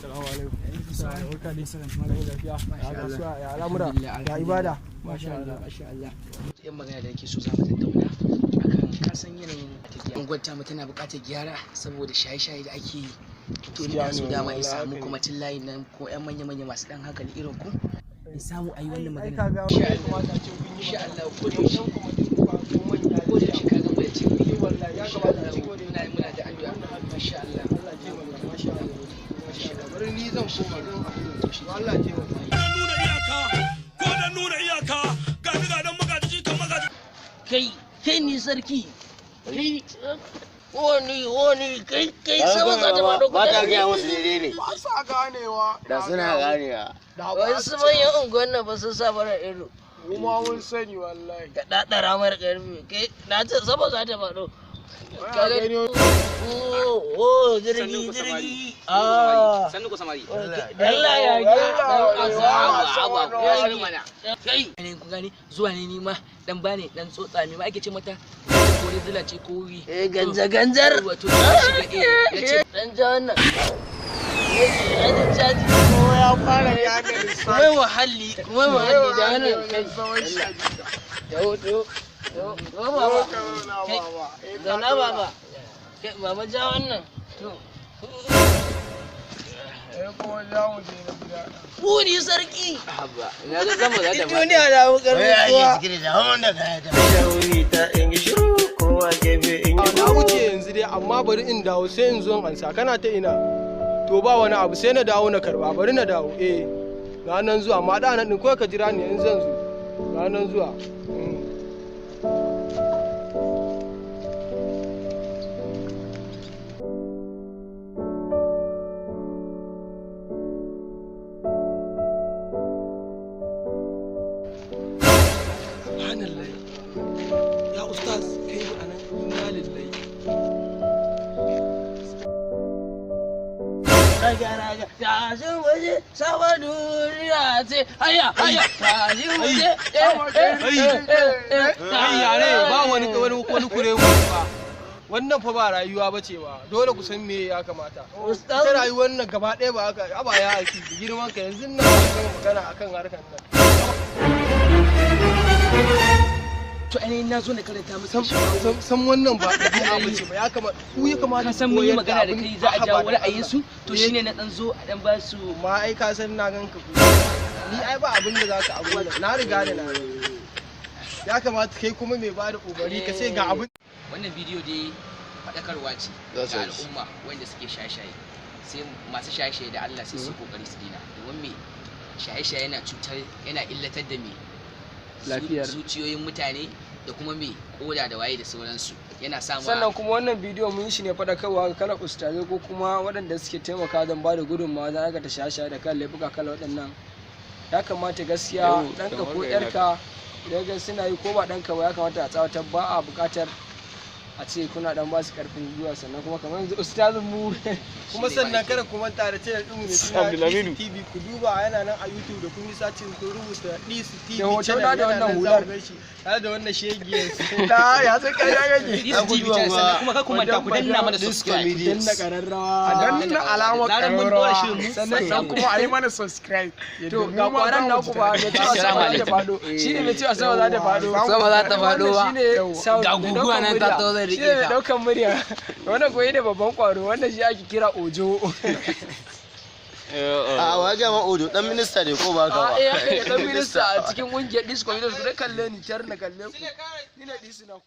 Assalamu alaikum. Barka dai. Malam, lafiya? Ya kasuwa, ya al'amura, ya ibada? Masha Allah, masha Allah. Yan magana da nake so za mu tattauna akan kasan yanayin tafiya. Unguwar tamu tana buƙatar gyara saboda shaye-shaye da ake yi. To ni ina so dama in samu kwamitin layin nan ko 'yan manya-manya masu ɗan hankali irin ku. In samu a yi wannan Ai magana. kaga Insha ya Allah. kamata a ce kun yi Insha magana. Allah, ko da yaushe. Ko manya Ko da yaushe ka ga mu da ce. Wallahi ya Insha kamata a Allah, ce ko da muna da addu'a. Masha Allah. Allah ya taimaka, masha Allah. Masha Allah. Bari ni zan koma zan abu. Allah ya taimaka. Nuna iyaka ko da nuna iyaka, ga ni ga dan magaji kan magaji. Kai, kai ni sarki kai, wani wani, kai, kai, sama za ta faɗo. Ba ta gaya musu daidai ne. Ba sa ganewa. Da suna ganewa. Da ba Wasu manyan unguwan nan ba sun sa mana ido. Mu ma mun sani wallahi. Ka ɗaɗara mara ƙarfi kai, na ce sama za ta faɗo. Ka gani. Oh oh, jirgi, jirgi, ah. Sannu ku samari. Allah ya Abu mana. Kai Ne ku gani zuwa ne, ni ma dan bane dan tsotsa, me ma ake ce mata, ko rizila ce ko wi. Eh, ganja ganjar. Wato na shiga, eh, na ce Dan ja wannan ne caji. Ko ya fara gane lissafi. Kuma muhalli, kuma muhalli da wannan kai. Dawo, dawo, dawo, dawo baba. Kai, zauna baba. Kai baba, ja wannan. To. Eh, kuma za mu je na gida. Wuri sarki. Haba, na ga sama za ta faɗo. Duniya da mu Wai karfi ake kuwa. ciki da hawan da kaya ta. Na wuce yanzu dai, amma bari in dawo sai in zo in ansa. Kana ta ina? To ba wani abu, sai na dawo na karba. Bari na dawo, eh, ga nan zuwa. Amma da nan din kawai ka jira ni yanzu zan zo, ga nan zuwa. Subhanallah, ya ustaz, kai ne anan? Inna lillahi. Raga raga, tashin waje, sama duniya ce, haya haya, tashin waje, eh eh eh eh. Kai yare, ba wani wani wani kure mu ba. Wannan fa ba rayuwa ba ce ba. Dole ku san me ya kamata. Ustaz. Ita rayuwar nan gaba ɗaya ba haka aba ya aiki girman ka yanzu nan kan magana akan harkar nan. To ainihin na zo na karanta musu. San wannan ba ɗabi'a ba ce ba. Ya kamata ku, ya kamata Ka san ku mun yi koyar magana da abin kai za a haba jawo da ra'ayinsu, to Eh. shine na dan zo a dan ba su. Ma ai ka san na ganka ku. Ni ai ba abin da zaka abu da na riga da na. Ya kamata kai kuma mai bada umarni ka ce ga abin. Wannan bidiyo dai faɗakarwa ce Za su ga ji. al'umma wanda suke shaye-shaye. Sai masu shaye-shaye da Allah sai su yi kokari su dina, domin me? Shaye-shaye yana cutar, yana illatar da me? Lafiyar. Zuciyoyin mutane da kuma me, koda da waye da sauransu, yana sa ma Sannan kuma wannan bidiyo mun yi shi ne faɗakarwa ga kalar ustazai ko kuma waɗanda suke taimaka don ba da gudunmawa don aikata shaye-shaye da kan laifuka kala waɗannan. Ya kamata gaskiya Yau, ɗanka kamar ko ga ƴarka idan ga suna yi, ko ba ɗanka ba, ya kamata a tsawatar. Ba a buƙatar a ce kuna ɗan ba su ƙarfin gwiwa. Sannan kuma kamar yanzu ustazin mu Kuma sannan kada ku manta da channel ɗinmu mai suna Abdulhaminu. DC TV. Ku duba, yana nan a YouTube, da kun yi sacin kun rubuta DC TV Da hoto channel na da yana wannan nan, za hular. ku gan shi tare da wannan shegiyar. Da ya san ƙarya kake. This TV channel. Sannan kuma kar ku manta ku danna mana subscribe. Danna ƙararrawa. A danna alamar Zaran mun dora shirin mu Sannan kuma a yi mana subscribe. To ga kwaran naku ba mai cewa sama za ta faɗo, shi ne mai cewa sama za ta faɗo. Sama za ta faɗo ba. Shine sound Ga mai guguwa ɗaukan nan ta murya. taho zai Shi riƙe ne mai ta. ɗaukan murya. Wannan koyi da babban kwaro, wannan shi ake kira ojo. A wajen ma Ojo dan minista ne, ko ba ka A eh ba? haka ne, dan minista a cikin ƙungiyar disco. Ku dai kalle ni kyar na kalle ku, ni ne disu na ku.